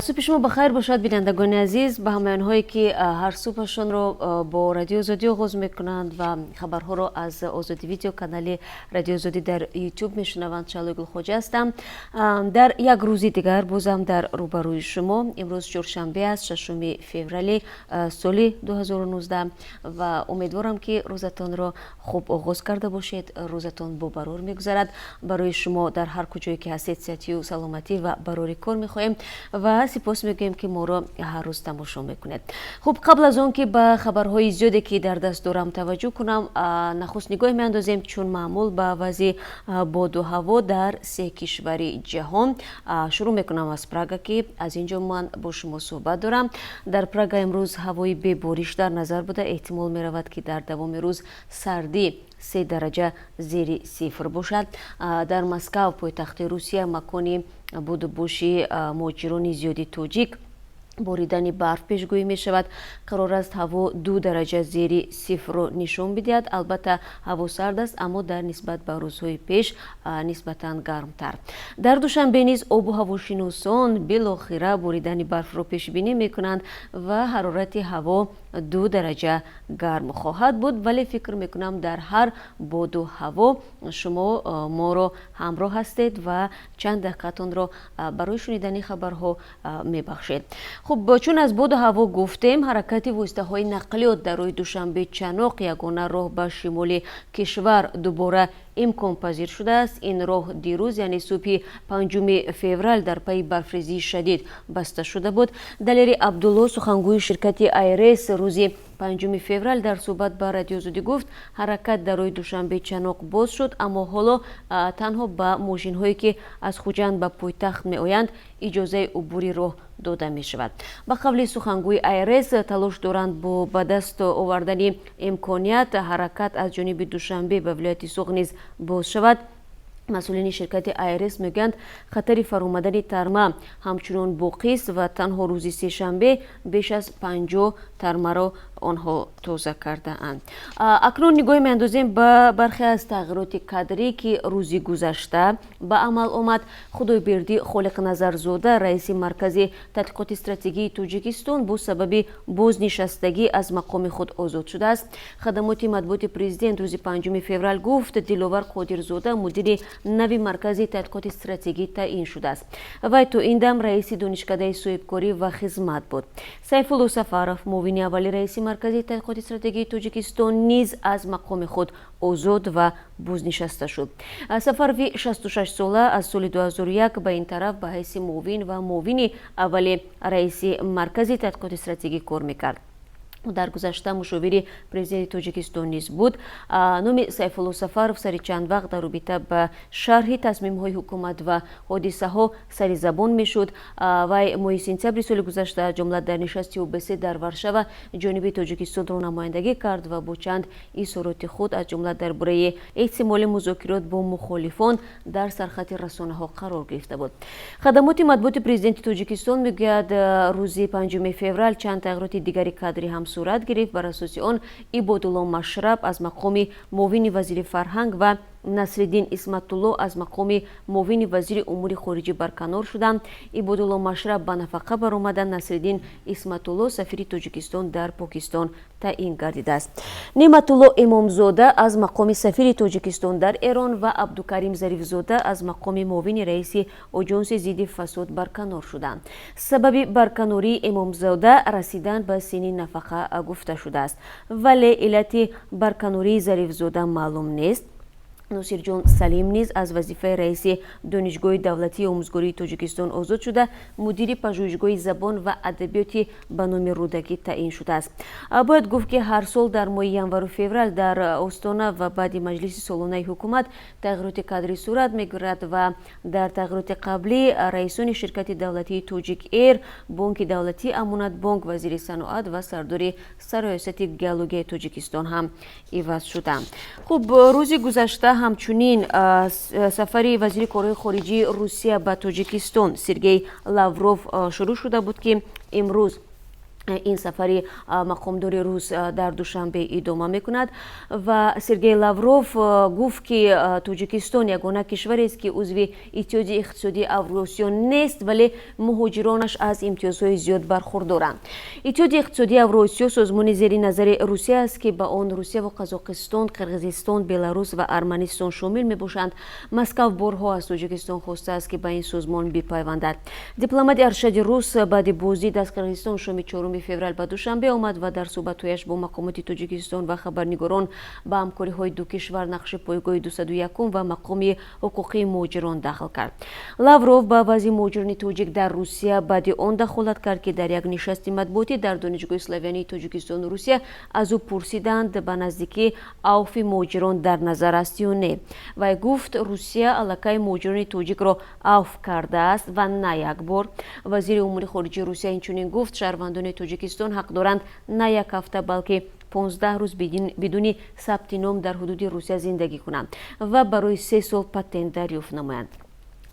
Субҳи шумо бахайр бошад, бинандагони азиз. Ба ҳамаи онҳое, ки ҳар субҳашонро бо Радиои Озодӣ оғоз мекунанд ва хабарҳоро аз Озодӣ Видео, канали Радиои Озодӣ дар Ютуб, мешунаванд, Шаҳлои Гулхоҷа ҳастам. Дар як рӯзи дигар бозам дар рӯбарӯи шумо. Имрӯз чоршанбе аст, 6 феврали соли 2019, ва умедворам, ки рӯзатонро хуб оғоз карда бошед, рӯзатон бобарор мегузарад. Барои шумо дар ҳар куҷое ки ҳастед сиҳатию саломатӣ ва барори кор мехоҳем ва сипос мегӯем, ки моро ҳар рӯз тамошо мекунед. Хуб, қабл аз он ки ба хабарҳои зиёде, ки дар даст дорам, таваҷҷӯҳ кунам, нахуст нигоҳ меандозем, чун маъмул, ба вазъи боду ҳаво дар се кишвари ҷаҳон. Шурӯъ мекунам аз Прага, ки аз ин ҷо ман бо шумо суҳбат дорам. Дар Прага имрӯз ҳавои бебориш дар назар буда, эҳтимол меравад, ки дар давоми рӯз сардӣ 3 дараҷа зери сифр бошад. Дар Москав, пойтахти Русия, макони будубоши муҳоҷирони зиёди тоҷик, боридани барф пешгӯӣ мешавад. Қарор аст, ҳаво 2 дараҷа зери сифрро нишон бидиҳад. Албатта, ҳаво сард аст, аммо дар нисбат ба рӯзҳои пеш нисбатан гармтар. Дар Душанбе низ обу ҳавошиносон билохира боридани барфро пешбинӣ мекунанд ва ҳарорати ҳаво 2 дараҷа гарм хоҳад буд. Вале фикр мекунам, дар ҳар боду ҳаво шумо моро ҳамроҳ ҳастед ва чанд дақиқатонро барои шунидани хабарҳо мебахшед. Хуб, чун аз боду ҳаво гуфтем, ҳаракати воситаҳои нақлиёт дар роҳи Душанбе Чаноқ, ягона роҳ ба шимоли кишвар, дубора имконпазир шудааст. Ин роҳ дирӯз, яъне субҳи 5 феврал, дар пайи барфрезии шадид баста шуда буд. Далери Абдулло, сухангӯи ширкати АйРС, рӯзи 5 феврал дар суҳбат ба Радиои Озодӣ гуфт, ҳаракат дар роҳи Душанбе Чаноқ боз шуд, аммо ҳоло танҳо ба мошинҳое, ки аз Хуҷанд ба пойтахт меоянд, иҷозаи убури роҳ дода мешавад. Ба қавли сухангӯи АйРС, талош доранд бо ба даст овардани имконият ҳаракат аз ҷониби Душанбе ба вилояти Суғд низ боз шавад. Масъулини ширкати АйРС мегӯянд, хатари фаромадани тарма ҳамчунон боқист ва танҳо рӯзи сешанбе беш аз 50 тармаро онҳо тоза кардаанд. Акнун нигоҳ меандозем ба бархе аз тағйироти кадрӣ, ки рӯзи гузашта ба амал омад. Худойбердӣ Холиқназарзода, раиси Маркази тадқиқоти стратегии Тоҷикистон, бо сабаби бознишастагӣ аз мақоми худ озод шудааст. Хадамоти матбуоти президент рӯзи 5 феврал гуфт, Диловар Қодирзода мудири нави Маркази тадқиқоти стратегӣ таъин шудааст. Вай то ин дам раиси Донишкадаи соҳибкорӣ ва хизмат буд. Сайфулло Сафаров, муовини аввали раиси Маркази тадқиқоти стратегии Тоҷикистон, низ аз мақоми худ озод ва бознишаста шуд. Сафарови 66 сола аз соли 2001 ба ин тараф ба ҳайси муовин ва муовини аввали раиси Маркази тадқиқоти стратегӣ кор мекард. Дар гузашта мушовири президенти Тоҷикистон низ буд. Номи Сайфулло Сафаров сари чанд вақт дар робита ба шарҳи тасмимҳои ҳукумат ва ҳодисаҳо сари забон мешуд. Вай моҳи сентябри соли гузашта, ҷумла дар нишасти ОБСЕ дар Варшава, ҷониби Тоҷикистонро намояндагӣ кард ва бо чанд изҳороти худ, аз ҷумла дар бораи эҳтимоли музокирот бо мухолифон, дар сархати расонаҳо қарор гирифта буд. Хадамоти матбуоти президенти Тоҷикистон мегӯяд, рӯзи 5 феврал чанд тағйироти дигари кадрӣ ҳам сурат гирифт. Бар асоси он Ибодулло Машраб аз мақоми муовини вазири фарҳанг ва Насриддин Исматулло аз мақоми муовини вазири умури хориҷӣ барканор шуданд. Ибодулло Машраб ба нафақа баромада, Насриддин Исматулло сафири Тоҷикистон дар Покистон таъин гардидааст. Неъматулло Имомзода аз мақоми сафири Тоҷикистон дар Эрон ва Абдукарим Зарифзода аз мақоми муовини раиси Оҷонси зидди фасод барканор шуданд. Сабаби барканории Имомзода расидан ба синни нафақа гуфта шудааст, вале иллати барканории Зарифзода маълум нест. Носирҷон Салим низ аз вазифаи раиси Донишгоҳи давлатии омӯзгории Тоҷикистон озод шуда, мудири Пажӯҳишгоҳи забон ва адабиёти ба номи Рӯдакӣ таъин шудааст. Бояд гуфт, ки ҳар сол дар моҳи январу феврал дар остона ва баъди маҷлиси солонаи ҳукумат тағйироти кадрӣ сурат мегирад ва дар тағйироти қаблӣ раисони ширкати давлатии Тоҷик Эйр, Бонки давлатии Амонатбонк, вазири саноат ва сардори Сарраёсати геологияи Тоҷикистон ҳам иваз шуданд. Хуб, рӯзи гузашта ҳамчунин сафари вазири корҳои хориҷии Русия ба Тоҷикистон Сергей Лавров шурӯъ шуда буд, ки имрӯз Ин сафари мақомдори рус дар Душанбе идома мекунад ва Сергей Лавров гуфт, ки Тоҷикистон ягона кишварест, ки узви Иттиҳоди иқтисодии Авросиё нест, вале муҳоҷиронаш аз имтиёзҳои зиёд бархурдоранд. Иттиҳоди иқтисодии Авросиё созмони зери назари Русия аст, ки ба он Русия ва Қазоқистон, Қирғизистон, Беларус ва Арманистон шомил мебошанд. Москав борҳо аз Тоҷикистон хостааст, ки ба ин созмон бипайвандад. Дипломати аршади рус баъди боздид аз Қирғизистон шоми 4 феврал ба Душанбе омад ва дар суҳбатҳояш бо мақомоти Тоҷикистон ва хабарнигорон ба ҳамкориҳои ду кишвар, нақши пойгоҳи 201 ва мақоми ҳуқуқии муҳоҷирон дахл кард. Лавров ба вазъи муҳоҷирони тоҷик дар Русия баъди он дахолат кард, ки дар як нишасти матбуотӣ дар Донишгоҳи славянии Тоҷикистону Русия аз ӯ пурсиданд, ба наздикӣ авфи муҳоҷирон дар назар аст ё не. Вай гуфт, Русия аллакай муҳоҷирони тоҷикро авф кардааст ва на як бор. Вазири умури хориҷии Русия инчунин гуфт, шаҳрвандони Тоҷикистон ҳақ доранд на як ҳафта, балки 15 рӯз бидуни сабти ном дар ҳудуди Русия зиндагӣ кунанд ва барои 3 сол патент дарёфт намоянд.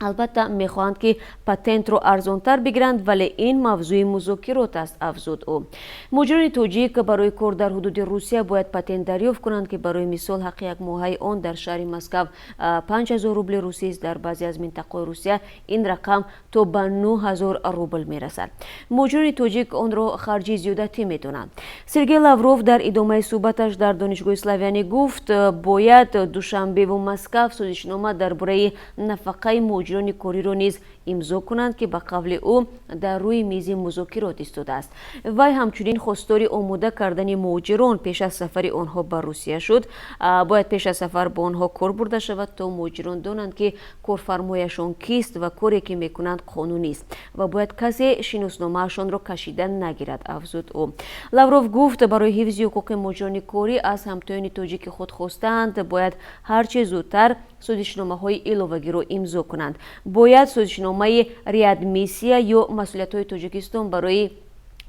Албатта, мехоҳанд, ки патентро арзонтар бигиранд, вале ин мавзӯи музокирот аст, афзуд ӯ. Муҳоҷирони тоҷик барои кор дар ҳудуди Русия бояд патент дарёфт кунанд, ки барои мисол ҳаққи якмоҳаи он дар шаҳри Москав 5000 рубли русист. Дар баъзе аз минтақаҳои Русия ин рақам то ба 9000 рубл мерасад. Муҳоҷирони тоҷик онро харҷи зиёдатӣ медонанд. Сергей Лавров дар идомаи суҳбаташ дар Донишгоҳи славянӣ гуфт, бояд Душанбеву Москав созишнома дар бораи нафақаи муҳоҷирони кориро низ имзо кунанд, ки ба қавли ӯ дар рӯи мизи музокирот истодааст. Вай ҳамчунин хостори омода кардани муҳоҷирон пеш аз сафари онҳо ба Русия шуд. Бояд пеш аз сафар бо онҳо кор бурда шавад, то муҳоҷирон донанд, ки корфармояшон кист ва коре ки мекунанд қонунист ва бояд касе шиносномаашонро кашида нагирад, афзуд ӯ. Лавров гуфт, барои ҳифзи ҳуқуқи муҳоҷирони корӣ аз ҳамтоёни тоҷики худ хостаанд, бояд ҳарче зудтар созишномаҳои иловагиро имзо кунанд. Бояд созишномаи реадмиссия ё масъулиятҳои Тоҷикистон барои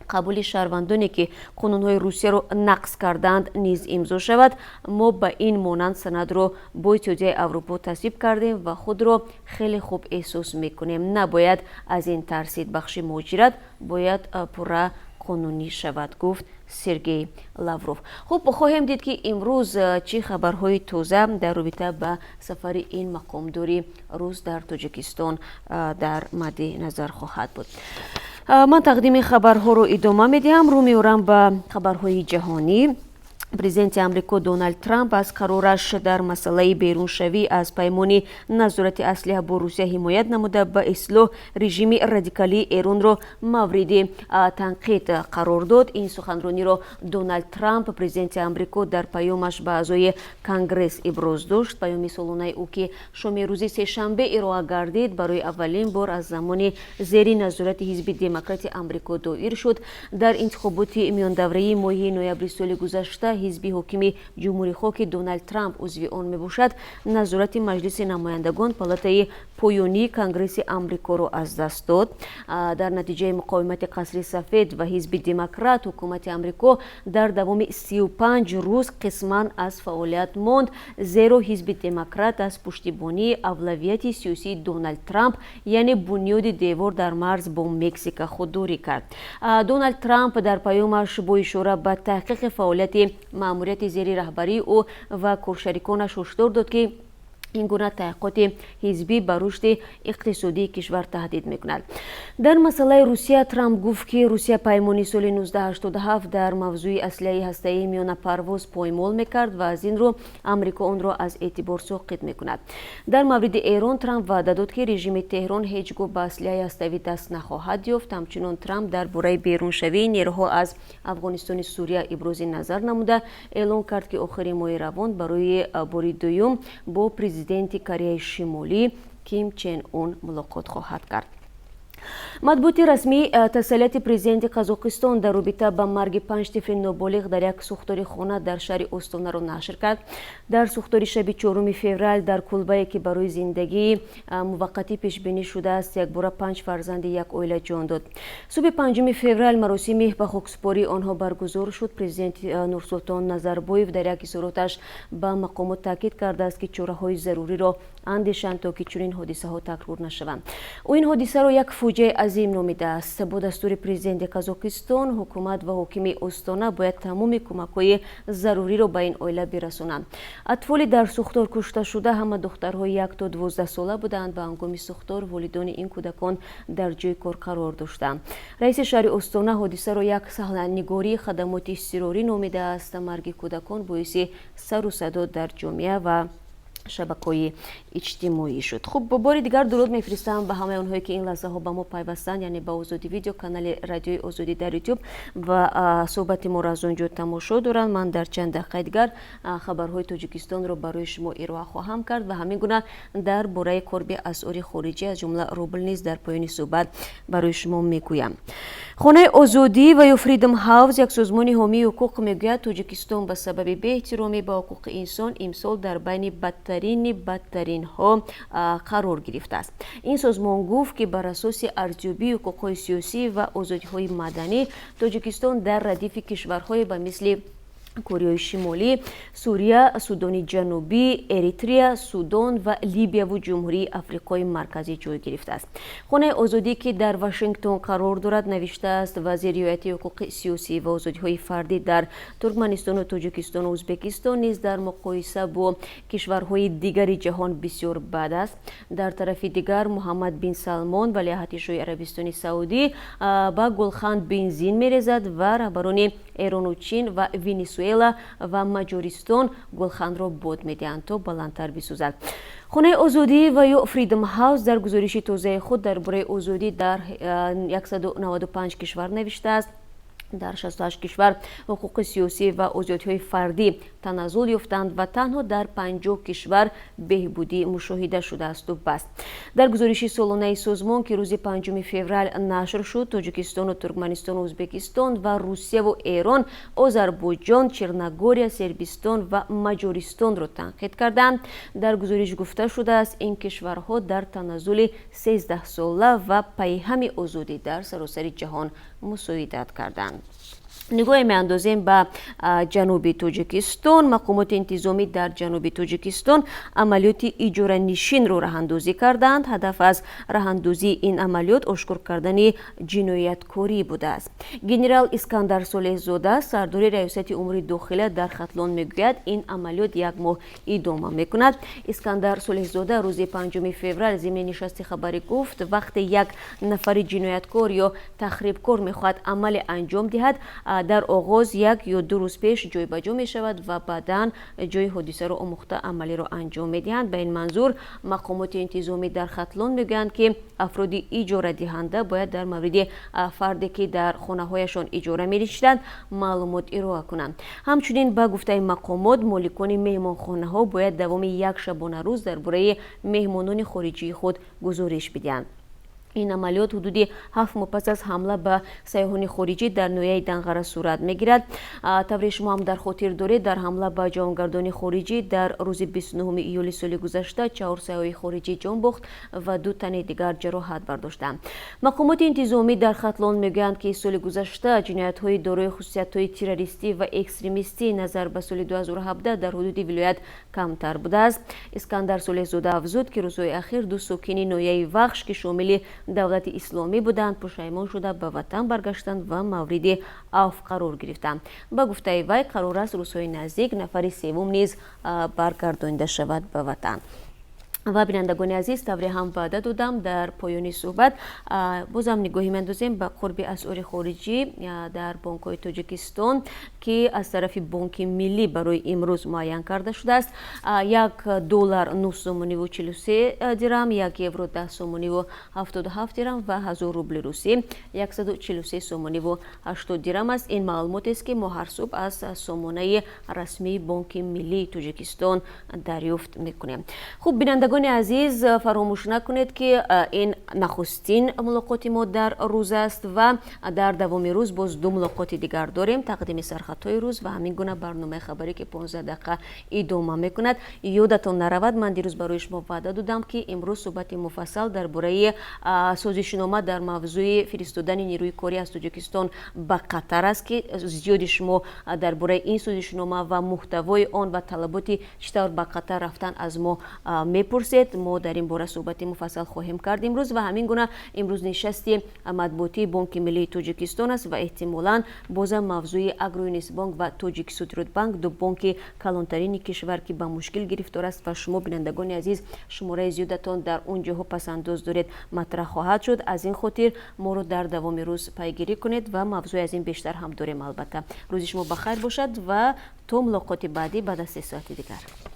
қабули шаҳрвандоне, ки қонунҳои Русияро нақз кардаанд, низ имзо шавад. Мо ба ин монанд санадро бо Иттиҳодияи Аврупо тасвиб кардем ва худро хеле хуб эҳсос мекунем. Набояд аз ин тарсид. Бахши муҳоҷират бояд пурра қонунӣ шавад, гуфт Сергей Лавров. Хуб, хоҳем дид, ки имрӯз чӣ хабарҳои тоза дар робита ба сафари ин мақомдори рус дар Тоҷикистон дар мадди назар хоҳад буд. Ман тақдими хабарҳоро идома медиҳам. Рӯ меорам ба хабарҳои ҷаҳонӣ. Президенти Амрико Доналд Трамп аз қарораш дар масъалаи беруншавӣ аз паймони назорати аслиҳа бо Русия ҳимоят намуда, ба истилоҳ режими радикалии Эронро мавриди танқид қарор дод. Ин суханрониро Доналд Трамп, президенти Амрико, дар паёмаш ба аъзои Конгресс иброз дошт. Паёми солонаи ӯ, ки шоми рӯзи сешанбе ироа гардид, барои аввалин бор аз замони зери назорати Ҳизби Демократи Амрико доир шуд. Дар интихоботи миёндавраи моҳи ноябри соли гузашта ҳизби ҳокими ҷумҳурихоҳ, ки Доналд Трамп узви он мебошад, назорати Маҷлиси намояндагон, палатаи поёнии Конгресси Амрикоро аз даст дод. Дар натиҷаи муқовимати Қасри Сафед ва Ҳизби Демократ ҳукумати Амрико дар давоми 35 рӯз қисман аз фаъолият монд, зеро Ҳизби Демократ аз пуштибонии авлавияти сиёсии Доналд Трамп, яъне бунёди девор дар марз бо Мексика, худдорӣ кард. Доналд Трамп дар паёмаш бо ишора ба таҳқиқи фаъолияти маъмурияти зери раҳбарии ӯ ва коршариконаш ҳушдор дод, ки ин гуна таҳқиқоти ҳизбӣ ба рушди иқтисодии кишвар таҳдид мекунад. Дар масъалаи Русия Трамп гуфт, ки Русия паймони соли 1987 дар мавзӯи аслиҳаи ҳастаии миёнапарвоз поймол мекард ва аз ин рӯ Амрико онро аз эътибор соқит мекунад. Дар мавриди Эрон Трамп ваъда дод, ки режими Теҳрон ҳеҷ гоҳ ба аслиҳаи ҳаставӣ даст нахоҳад ёфт. Ҳамчунон Трамп дар бораи беруншавии нерӯҳо аз Афғонистони Сурия ибрози назар намуда, эълон кард, ки охири моҳи равон барои бори дуюм бо президенти Кореяи Шимолӣ Ким Чен Ун мулоқот хоҳад кард. Матбуоти расмӣ тасаллияти президенти Қазоқистон дар робита ба марги панҷ тифли ноболиғ дар як сӯхтори хона дар шаҳри Остонаро нашр кард. Дар сӯхтори шаби 4 феврал дар кулбае, ки барои зиндагии муваққатӣ пешбинӣ шудааст, якбора панҷ фарзанди як оила ҷон дод. Субҳи 5 феврал маросими ба хоксупории онҳо баргузор шуд. Президент Нурсултон Назарбоев дар як изҳороташ ба мақомот таъкид кардааст, ки чораҳои заруриро андешанд, то ки чунин ҳодисаҳо такрор нашаванд. Ӯ ин ҳодисаро як фоҷиа Фоҷиаи азим номидааст. Бо дастури президенти Қазоқистон, ҳукумат ва ҳокими Остона бояд тамоми кӯмакҳои заруриро ба ин оила бирасонанд. Атфоли дар сӯхтор кушташуда ҳама духтарҳои 1 то 12 сола буданд ва ҳангоми сӯхтор волидони ин кӯдакон дар ҷои кор қарор доштанд. Раиси шаҳри Остона ҳодисаро як саҳнанигории хадамоти изтирорӣ номидааст. Марги кӯдакон боиси сару садо дар ҷомеа ва шабакаҳои иҷтимоӣ шуд. Хуб, бори дигар дуруд мефиристам ба ҳамаи онҳое, ки ин лаҳзаҳо ба мо пайвастанд, яъне ба Озодӣ Видео, канали Радиои Озодӣ дар Ютуб, ва суҳбати моро аз он ҷо тамошо доранд. Ман дар чанд дақиқаи дигар хабарҳои Тоҷикистонро барои шумо ироа хоҳам кард ва ҳамин гуна дар бораи қурби асъори хориҷӣ, аз ҷумла рубл, низ дар поёни суҳбат барои шумо мегӯям. Хонаи Озодӣ ва ё Freedom House, як созмони ҳомии ҳуқуқ, мегӯяд, Тоҷикистон ба сабаби беэҳтиромӣ ба ҳуқуқи инсон имсол дар байни бадтарини бадтаринҳо қарор гирифтааст. Ин созмон гуфт, ки бар асоси арзёбии ҳуқуқҳои сиёсӣ ва озодиҳои маданӣ, Тоҷикистон дар радифи кишварҳое ба мисли Кореяи Шимолӣ, Сурия, Судони Ҷанубӣ, Эритрея, Судон ва Либияву Ҷумҳурии Африқои Марказӣ ҷой гирифтааст. Хонаи Озодӣ, ки дар Вашингтон қарор дорад, навиштааст, вазъи риояти ҳуқуқи сиёсӣ ва озодиҳои фардӣ дар Туркманистону Тоҷикистону Ӯзбекистон низ дар муқоиса бо кишварҳои дигари ҷаҳон бисёр бад аст. Дар тарафи дигар, Муҳаммад бин Салмон, валиаҳди шоҳи Арабистони Саудӣ, ба гулхан бензин мерезад ва раҳбарони Эрону Чин ва Венесуэла ва Маҷористон гулханро бод медиҳанд, то баландтар бисӯзад. Хонаи Озодӣ ва ё Freedom House дар гузориши тозаи худ дар бораи озодӣ дар 195 кишвар навиштааст, дар 68 кишвар ҳуқуқи сиёсӣ ва озодиҳои фардӣ таназзул ёфтанд ва танҳо дар 50 кишвар беҳбудӣ мушоҳида шудаасту бас. Дар гузориши солонаи созмон, ки рӯзи 5 феврал нашр шуд, Тоҷикистону Туркманистону Ӯзбекистон ва Русияву Эрон, Озарбойҷон, Черногория, Сербистон ва Маҷористонро танқид карданд. Дар гузориш гуфта шудааст, ин кишварҳо дар таназзули 13сола ва пайҳами озодӣ дар саросари ҷаҳон мусоидат карданд. Нигоҳе меандозем ба ҷануби Тоҷикистон. Мақомоти интизомӣ дар ҷануби Тоҷикистон амалиёти иҷоранишинро раҳандозӣ карданд. Ҳадаф аз раҳандозии ин амалиёт ошкор кардани ҷинояткорӣ будааст. Генерал Искандар Солеҳзода, сардори Раёсати умури дохила дар Хатлон, мегӯяд, ин амалиёт як моҳ идома мекунад. Искандар Солеҳзода рӯзи 5 феврал зимни нишасти хабарӣ гуфт, вақте як нафари ҷинояткор ё тахрибкор мехоҳад амале анҷом диҳад, дар оғоз 1 ё 2 рӯз пеш ҷойбаҷо мешавад ва баъдан ҷои ҳодисаро омӯхта, амалиро анҷом медиҳанд. Ба ин манзур мақомоти интизомӣ дар Хатлон мегӯянд, ки афроди иҷорадиҳанда бояд дар мавриди фарде, ки дар хонаҳояшон иҷора менишинанд, маълумот ироа кунанд. Ҳамчунин, ба гуфтаи мақомот, моликони меҳмонхонаҳо бояд давоми як шабонарӯз дар бораи меҳмонони хориҷии худ гузориш бидиҳанд. Ин амалиёт ҳудуди 7 моҳ пас аз ҳамла ба сайёҳони хориҷӣ дар ноҳияи Данғара сурат мегирад. Тавре шумо ҳам дар хотир доред, дар ҳамла ба ҷавонгардони хориҷӣ дар рӯзи 29 июли соли гузашта чаҳор сайёҳи хориҷӣ ҷон бохт ва ду тани дигар ҷароҳат бардоштанд. Мақомоти интизомӣ дар Хатлон мегӯянд, ки соли гузашта ҷиноятҳои дорои хусусиятҳои террористӣ ва экстремистӣ назар ба соли 2017 дар ҳудуди вилоят камтар будааст. Искандар Солеҳзода афзуд, ки рӯзҳои ахир ду сокини ноҳияи Вахш, ки шомили Давлати Исломӣ буданд, пушаймон шуда, ба ватан баргаштанд ва мавриди афв қарор гирифтанд. Ба гуфтаи вай, қарор аст рӯзҳои наздик нафари севум низ баргардонида шавад ба ватан. Ва, бинандагони азиз, тавре ҳам ваъда додам, дар поёни суҳбат бозам нигоҳе меандозем ба қурби асъори хориҷӣ дар бонкҳои Тоҷикистон, ки аз тарафи Бонки Миллӣ барои имрӯз муайян карда шудааст. 1 доллар 9 сомониву 43 дирам, 1 евро 10 сомониву 77 дирам ва 1000 рубли русӣ 143 сомониву 80 дирам аст. Ин маълумотест, ки мо ҳар субҳ аз сомонаи расмии Бонки Миллии Тоҷикистон дарёфт мекунем. Хуб, бинандагони азиз, фаромӯш накунед, ки ин нахустин мулоқоти мо дар рӯз аст ва дар давоми рӯз боз ду мулоқоти дигар дорем: тақдими сархатҳои рӯз ва ҳамин гуна барномаи хабарӣ, ки 15 дақиқа идома мекунад. Ёдатон наравад, ман дирӯз барои шумо ваъда додам, ки имрӯз суҳбати муфассал дар бораи созишнома дар мавзӯи фиристодани нерӯи корӣ аз Тоҷикистон ба Қатар аст, ки зиёди шумо дар бораи ин созишнома ва муҳтавои он ва талаботи чӣ тавр ба Қатар рафтан аз мо мепурсед. Бипурсед. Мо дар ин бора суҳбати муфассал хоҳем кард имрӯз. Ва ҳамин гуна имрӯз нишасти матбуотии Бонки Миллии Тоҷикистон аст ва эҳтимолан бозам мавзӯи Агроинвестбонк ва Тоҷиксодиротбанк, ду бонки калонтарини кишвар, ки ба мушкил гирифтор аст ва шумо, бинандагони азиз, шумораи зиёдатон дар он ҷоҳо пасандоз доред, матраҳ хоҳад шуд. Аз ин хотир моро дар давоми рӯз пайгирӣ кунед ва мавзӯи аз ин бештар ҳам дорем. Албатта, рӯзи шумо ба хайр бошад ва то мулоқоти баъдӣ баъд аз 3 соати дигар.